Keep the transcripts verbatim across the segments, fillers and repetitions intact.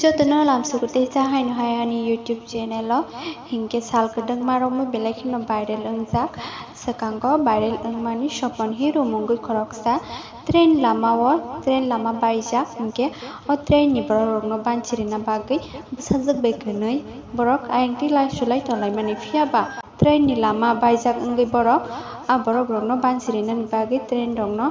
Jotono lamsugo teisa haino hai ani YouTube channel o, hinkhe sal kwdwkma rokno belai kheno viral wngjak. Swkango viral wngmani Sopon Hero mungwi khoroksa train lama o, train lama baijak hinkhe o train ni borok rokno banchirina bagwi bwsajwk bai kwnwi borok ayang twi lai sulai tonglaimani, phiya ba train ni lama baijak wngwi borok a borok rokno banchirinani bagwi train rokno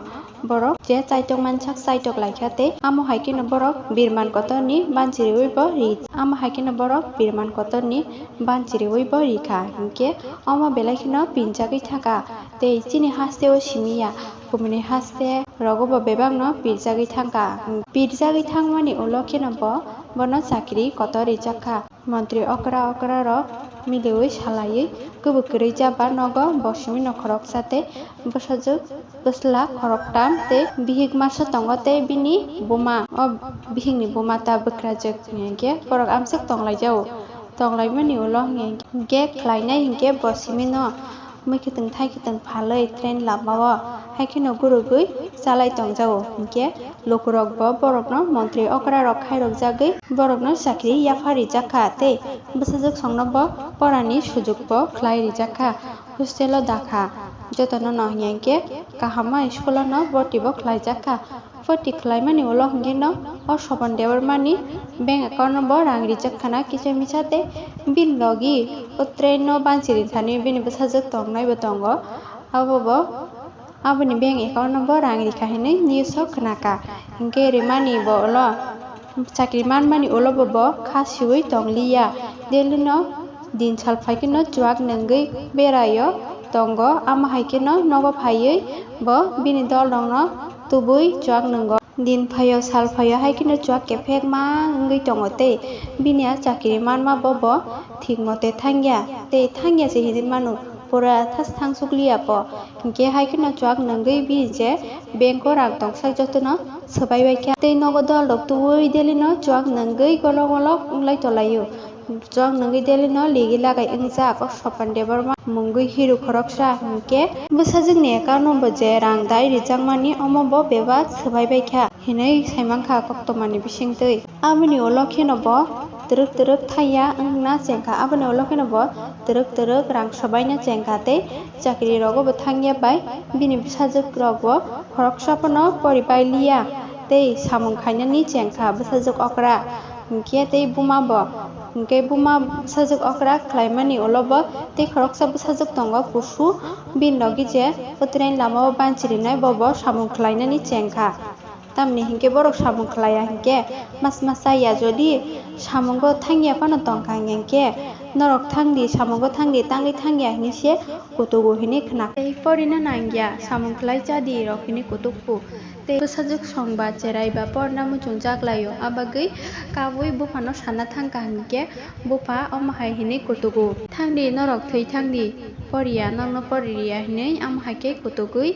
borok je chaitok mansak chaitok laikha tei amo hai kheno borok birman kotorni banchiriwi bo ri, amo hai kheno borok birman kotorni banchiriwi bo rikha, hinkhe omo belai kheno pinjagwi thangkha tei chini haste o simi ya, kubuni haste rogo bo bebak no pirjagwi thangkha. Pirjagwi thangmani ulo kheno bo bono chakri kotor rijak kha. Montri okra okra rok miliwi salaiwi kubui kwrwi jaba nogo bo simi no khoroksa tei bwsajwk bwsla khoroktam tei bihik masa tongo tei bini buma, o bihikni buma ta bwkrajwk hinkhe borok amswk tonglaijao. Tonglaimani ulo hinkhe khlainai hinkhe bo simi no Mui kiting thai kiting phalwi train lama o hai kheno gurugwi chalai tongjago. Hinkhe lukurok bo borokno montri okra rok khairokjagwi borokno chakri yapha rijak kha tei bwsajwk songno bo porani sujuk bo khlai rijak kha, hostel o da kha. Jotono no hinkhe kaham ma school o no borti bo khlaijak kha. Poti khlaimani ulo hwnkhe no o Sopon Debbarmani bank account no bo rang rijak khana kisa misa tei bini logi o train no banchirin thani bini bwsajwk tongnai bo tongo. Abo bo aboni bank account no bo rang rikha hinwi news o khna kha. Hinkhe rimani bo ulo chakri manmani ulo bo bo kha siwi tong liya. Delhi no din sal phai kheno chuak nwngwi beraio tongo, amo hai kheno nogo phaiwi bo bini dol rokno tubui chuak nwngo. Din phaio sal phaio hai kheno chuak kephek ma wngwi tongo tei bini a chakri manma bo bo thik mote thangya tei thangya se hinwi mano, pura thas thangsuk liya po. Hinkhe hai kheno chuak nwngwi bini je bank o rang tongsak jotono swbai bai kha tei nogo dol rok tubui Delhi no chuak nwngwi golok golok wnglai tolaio. Chuak nwngwi Delhi no ligi lagai wngjak o Sopon Debbarma mungwi hero khoroksa hinkhe bwsajwkni account no bo je rang dai rijakmani omo bo bebak swbai bai kha hinwi saimankha koktwmani bisingtwi. Aboni ulo kheno bo twrwk twrwk thangya wngna chengkha, aboni ulo kheno bo twrwk twrwk rang swbaina chengkha tei chakri rogo bo thangya bai bini bwsajwk rok bo khoroksa phano poribai liya tei samung khainani chengkha bwsajwk okra hinkhe tei buma bo. Hinkhe buma bwsajwk okra khlaimani ulo bo tei khoroksa bwsajwk tongo kusu, bini logi je o train lama o banchirinai bo bo samung khlainani chengkha. Tamni hinkhe borok samung khlaiya hinkhe mas mas chaya, jodi samungo thangya phano tongkha hinkhe norok thangdi, samungo thangdi, tangwi thangya hinwi se kutugo hinwi khna. Tei porina nangya, samung khlai chadi rok hinwi kutukgo. Tei bwsajwk song ba cherai ba porna muchungjak laio, abagwi kabui buphano sana thangkha hinkhe bupha omo hai hinwi kutugo, "Thangdi norok thwi thangdi, poriya nokno pori riya," hinwi omo hai khe kutugwi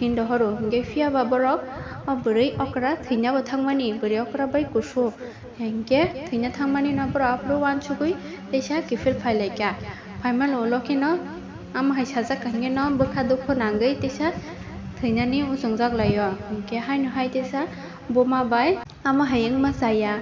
hin rohoro. Hinkhe phiya ba borok o bwrwi okra thwina bo thangmani, bwrwi okra bai kusu. Hinkhe thwina thangmani no borok aphuru uansugwi teisa kiphil phailaikha. Phaimani ulo kheno amo hai sajak kha hinkhe no bwkha dukhu nangwi teisa thwinani muchungjak laio. Hinkhe haino hai teisa buma bai amo hai wngma chaya.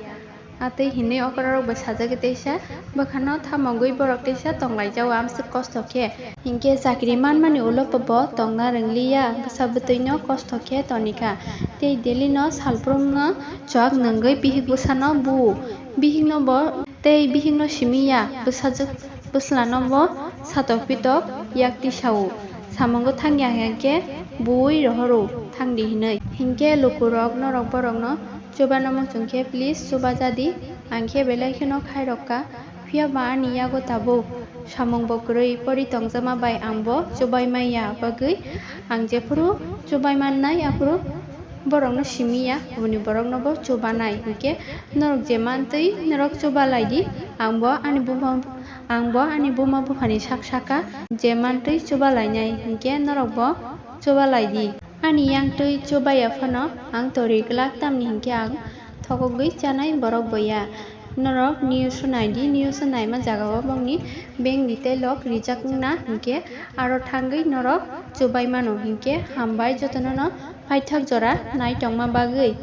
Atwi hinwi okra rok bai sajagwi teisa bwkhano thamogwi borok teisa tonglaijao amswk kosto khe. Hinkhe chakri manmani ulo bo tongna rwngliya, bwsa bwtwino kosto khe tonikha. Tei Delhi no salbrumno chuak nwngwi bihik bwsano bu-o. Bihikno bo tei bihikno simi ya, bwsajwk bwslano bo satok pitok yak tisao. Samungo thangya hinkhe buwi rohoro, "Thangdi," hinwi. Hinkhe lukurok norok borokno chubano muchung khe please chuba jadi, ang khe belai kheno khairok kha. Phiya ba ani yago tabuk samung bo kwrwi pori tongjama bai ang bo chubai manya bagwi ang jephuru chubai mannai aphuru borokno simi ya, kubuni borokno bo chubanai. Hinkhe norok je mantwi norok chuba lai di, ang bo ani buma, ang bo ani buma buphani sak saka je mantwi chuba lainai, hinkhe norok bo chuba lai di. Ani yang twi chubaya phano ang tori glak, tamni hinkhe ang thokogwi chanai borok bo ya. Norok news o nai di, news o naima jagao bongni bank ni tei lok rijak wngna hinkhe aro thangwi norok chubai mano. Hinkhe hambai jotono no paithak jora nai tongma bagwi.